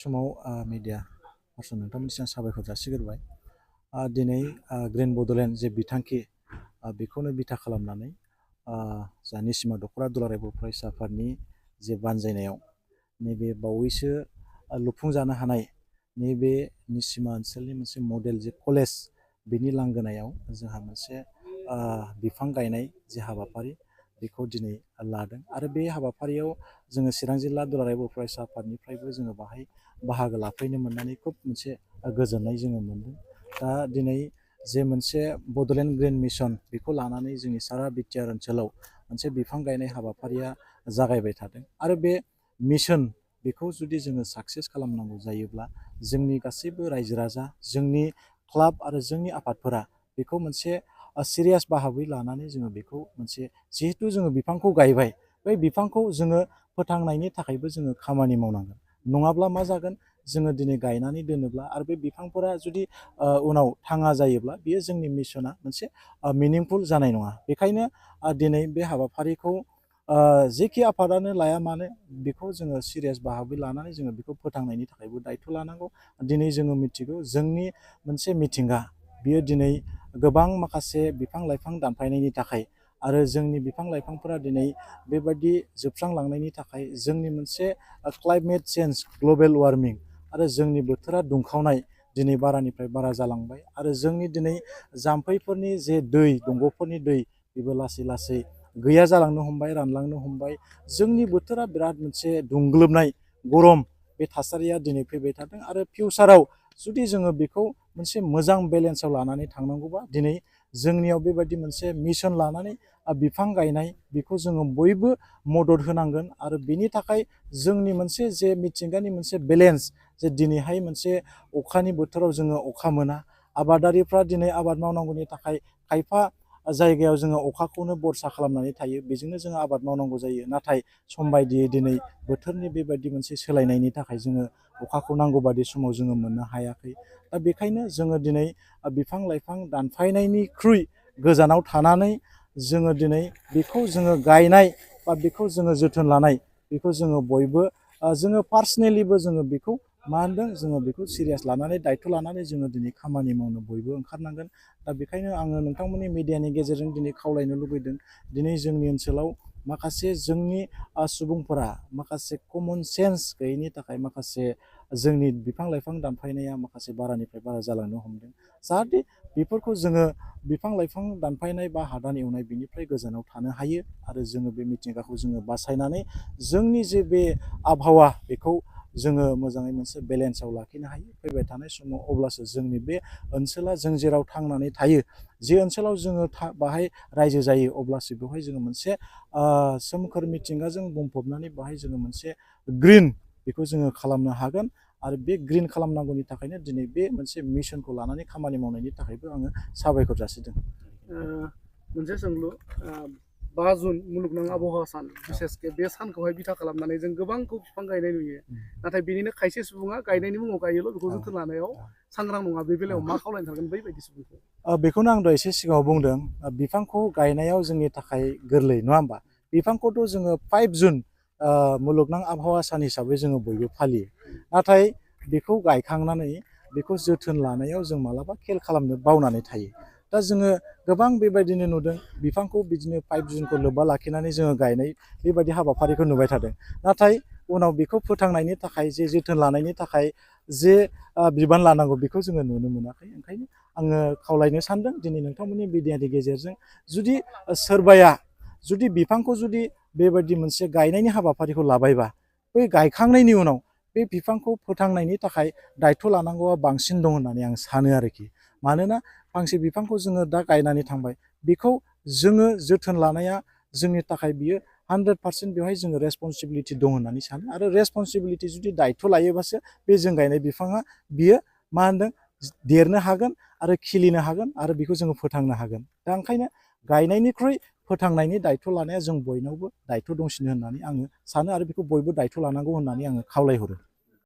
समाव media person नोंथांमोननिसिम साबायखर जासिग्रोबाय। दिनै ग्रिन बड'लेण्ड जे बिथांखि बेखौनो बिथा खालामनानै जा निसिमा दख'रा दुलाराय बर' फरायसा आफादनि जे बानजायनायाव नैबे बावैसो लुफुंजानो हानाय नैबे निसिमा ओनसोलनि मोनसे मडेल जे कलेज बेनि लांगोनायाव जोंहा मोनसे बिफां गायनाय जे हाबाफारि बेखौ दिनै लादों आरो बे हाबाफारियाव जोङो चिरां जिल्ला दुलाराय बर' फरायसा आफादनिफ्रायबो जोङो बाहाय बाहागो लाफैनो मोननानै खुब मोनसे गोजोननाय जोङो मोनदों। दा दिनै जे मोनसे बड'लेण्ड ग्रिन मिसन बेखौ लानानै जोंनि सारा बिटिआर ओनसोलाव मोनसे बिफां गायनाय हाबाफारिया जागायबाय थादों आरो बे मिसन बेखौ जुदि जोङो साक्सेस खालामनांगौ जायोब्ला जोंनि गासैबो रायजो राजा जोंनि क्लाब आरो जोंनि आफादफोरा बेखौ मोनसे सिरियास बाहाबै लानानै जोङो बेखौ मोनसे जिहेथु जोङो बिफांखौ गायबाय बै बिफांखौ जोङो फोथांनायनि थाखायबो जोङो खामानि मावनांगोन। नङाब्ला मा जागोन जोङो दिनै गायनानै दोनोब्ला आरो बे बिफांफोरा जुदि उनाव थाङा जायोब्ला बियो जोंनि मिसना मोनसे मिनिंफुल जानाय नङा। बेखायनो दिनै बे हाबाफारिखौ जेखि आफादानो लाया मानो बेखौ जोङो सिरियास बाहाबै लानानै जोङो बेखौ फोथांनायनि थाखायबो दायथ' लानांगौ। दिनै जोङो मिथिगौ जोंनि मोनसे मिथिंगा बियो दिनै गोबां माखासे बिफां लाइफां दानफायनायनि थाखाय आरो जोंनि बिफां लाइफांफोरा दिनै बेबायदि जोबस्रांलांनायनि थाखाय जोंनि मोनसे क्लाइमेट चेन्ज ग्लबेल वार्मिं आरो जोंनि बोथोरा दुंखावनाय दिनै बारानिफ्राय बारा जालांबाय आरो जोंनि दिनै जाम्फैफोरनि जे दै दंग'फोरनि दै बेबो लासै लासै गैया जालांनो हमबाय रानलांनो हमबाय। जोंनि बोथोरा बिराद मोनसे दुंग्लोबनाय गरम बे थासारिया दिनै फैबाय थादों आरो फिउचाराव जुदि जोङो बेखौ मोनसे मोजां बेलेन्सआव लानानै थांनांगौबा दिनै जोंनियाव बेबायदि मोनसे मिशन लानानै बिफां गायनाय बेखौ जोङो बयबो मदद होनांगोन आरो बेनि थाखाय जोंनि मोनसे जे मिथिंगानि मोनसे बेलेन्स जे दिनैहाय मोनसे अखानि बोथोराव जोङो अखा मोना आबादारिफ्रा दिनै आबाद मावनांगौनि थाखाय खायफा जायगायाव जोङो अखाखौनो बरसा खालामनानै थायो बेजोंनो जोङो आबाद मावनांगौ जायो। नाथाय सम बायदियै दिनै बोथोरनि बेबायदि मोनसे सोलायनायनि थाखाय जोङो अखाखौ नांगौ बादि समाव जोङो मोननो हायाखै। दा बेखायनो जोङो दिनै बिफां लाइफां दानफायनायनिख्रुइ गोजानाव थानानै जोङो दिनै बेखौ जोङो गायनाय बा बेखौ जोङो जोथोन लानाय बेखौ जोङो बयबो जोङो पार्सनेलिबो जोङो बेखौ मा होनदों जोङो बेखौ सिरियास लानानै दायथ' लानानै जोङो दिनै खामानि मावनो बयबो ओंखारनांगोन। दा बेखायनो आङो नोंथांमोननि मिडियानि गेजेरजों दिनै खावलायनो लुबैदों दिनै जोंनि ओनसोलाव माखासे जोंनि सुबुंफोरा माखासे कमन सेन्स गैयैनि थाखाय माखासे जोंनि बिफां लाइफां दानफायनाया माखासे बारानिफ्राय बारा जालांनो हमदों। जाहाथे बेफोरखौ जोङो बिफां लाइफां दानफायनाय बा हादान एवनाय बिनिफ्राय गोजानाव थानो हायो आरो जोङो बे मिथिंगाखौ जोङो बासायनानै जोंनि जे बे आबहावा बेखौ जोङो मोजाङै मोनसे बेलेन्सआव लाखिनो हायो फैबाय थानाय समाव। अब्लासो जोंनि बे ओनसोला जों जेराव थांनानै थायो जे ओनसोलाव जोङो बाहाय रायजो जायो अब्लासो बेवहाय जोङो मोनसे सोमखोर मिथिंगाजों बुंफबनानै बाहाय जोङो मोनसे ग्रिन बेखौ जोङो खालामनो हागोन आरो बे ग्रिन खालामनांगौनि थाखायनो दिनै बे मोनसे मिशनखौ लानानै खामानि मावनायनि थाखायबो आङो साबायखर जासिदों। मोनसे सोंलु 5 जुन मुलुगनां आबहावा सान बिसेसके बे सानखौहाय बिथा खालामनानै जों गोबांखौ बिफां गायनाय नुयो। नाथाय बेनिनो खायसे सुबुङा गायनायनि मुङाव गायोल' बेखौ जोथोन लानायाव सांग्रां नङा। बे बेलायाव मा खावलायनो सानगोन बैबायदि सुबुंखौ? बेखौनो आं दहाय एसे सिगाङाव बुंदों बिफांखौ गायनायाव जोंनि थाखाय गोरलै नङा होमबा? बिफांखौथ' जोङो 5 जुन मुलुगनां आबहावा सान हिसाबै जोङो बयबो फालियो। नाथाय बेखौ गायखांनानै बेखौ जोथोन लानायाव जों मालाबा खेल खालामनो बावनानै थायो। दा जोङो गोबां बेबायदिनो नुदों बिफांखौ बिदिनो 5 जुनखौ लोब्बा लाखिनानै जोङो गायनाय बेबायदि हाबाफारिखौ नुबाय थादों। नाथाय उनाव बेखौ फोथांनायनि थाखाय जे जोथोन लानायनि थाखाय जे बिबान लानांगौ बेखौ जोङो नुनो मोनाखै। ओंखायनो आङो खावलायनो सानदों दिनै नोंथांमोननि मिडियानि गेजेरजों जुदि सोरबाया जुदि बिफांखौ जुदि बेबायदि मोनसे गायनायनि हाबाफारिखौ लाबायबा बै गायखांनायनि उनाव बे बिफांखौ फोथांनायनि थाखाय दायथ' लानांगौआ बांसिन दं होननानै आं सानो आरोखि। मानोना फांसे बिफांखौ जोङो दा गायनानै थांबाय बेखौ जोङो जोथोन लानाया जोंनि थाखाय बियो 100% बेवहाय जोङो रेसपन्सिबिलिटि दं होननानै सानो आरो रेसपन्सिबिलिटि जुदि दायथ' लायोबासो बे जों गायनाय बिफाङा बियो मा होनदों देरनो हागोन आरो खिलिनो हागोन आरो बेखौ जोङो फोथांनो हागोन। दा ओंखायनो गायनायनिख्रुइ फोथांनायनि दायथ' लानाया जों बयनावबो दायथ' दंसिनो होननानै आङो सानो आरो बेखौ बयबो दायथ' लानांगौ होननानै आङो खावलायहरो।